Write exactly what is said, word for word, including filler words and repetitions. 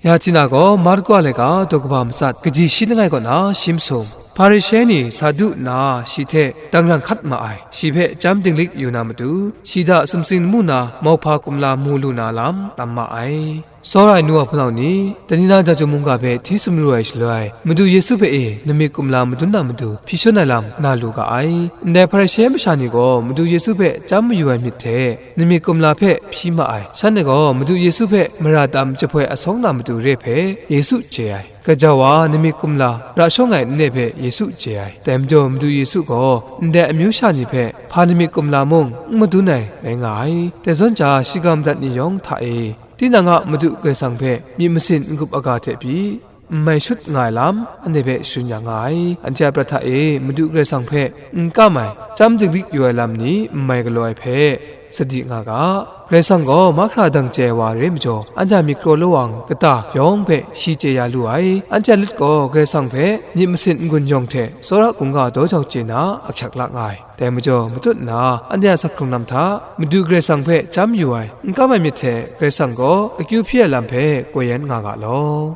Ya Tina gaw Marku a laika daw kaba matsat kaji shi langai kaw na shi masum, Hparishe ni sa du nna shi hte dangrang hkat ma ai. Shi hpe chyam dinglik yu na matu, shi da sumsing lamu na mauhpa kumla mu lu na lam tam ma ai. Tsawra ai nu wa hpunau ni, Tanina Jahtum mungga hpe hti sumru ai shaloi, Madu Yesu hpe e namik kumla madun na matu hpyi shawn ai lam na lu ga ai. Ndai Hparishe masha ni gaw Madu Yesu hpe chyam mayu ai myit hte, namik kumla hpe hpyi ma ai. Shanhte gaw Madu Yesu hpe mara tam jahpoi asawng na matu re hpe Yesu chye ai. Gaja wa namik kumla ra shawng ai nne hpe Yesu chye ai. Dai majaw Madu Yesu gaw ndai amyu sha ni hpe hpa namik kumla mung n madun ai rai nga ai. Dai zawn ja, shiga madat ni yawng hta e, tinang a Madu Karai Kasang hpe myit masin n-gup aga hte pyi, n mai shut nga ai lam anhte hpe sharun ya nga ai. Anhte a prat hta e Madu Karai Kasang hpe n kam ai, chyam dinglik yu ai lam ni n mai galaw ai hpe sadi nga ga. Karai Kasang gaw mahkra dang chye ai wa re majaw, anhte a myit kraw lawang kata yawng hpe shi chye ya lu ai. Anhte a lit gaw Karai Kasang hpe myit masin n-gun yawng hte tsawra kungga daw jau chye na ahkyak la nga ai. Dai majaw, matut nna anhte a sak hkrung lam hta Madu Karai Kasang hpe chyam yu ai, n kam ai myit hte Karai Kasang gaw akyu hpyi ai lam hpe koi yan nga ga law.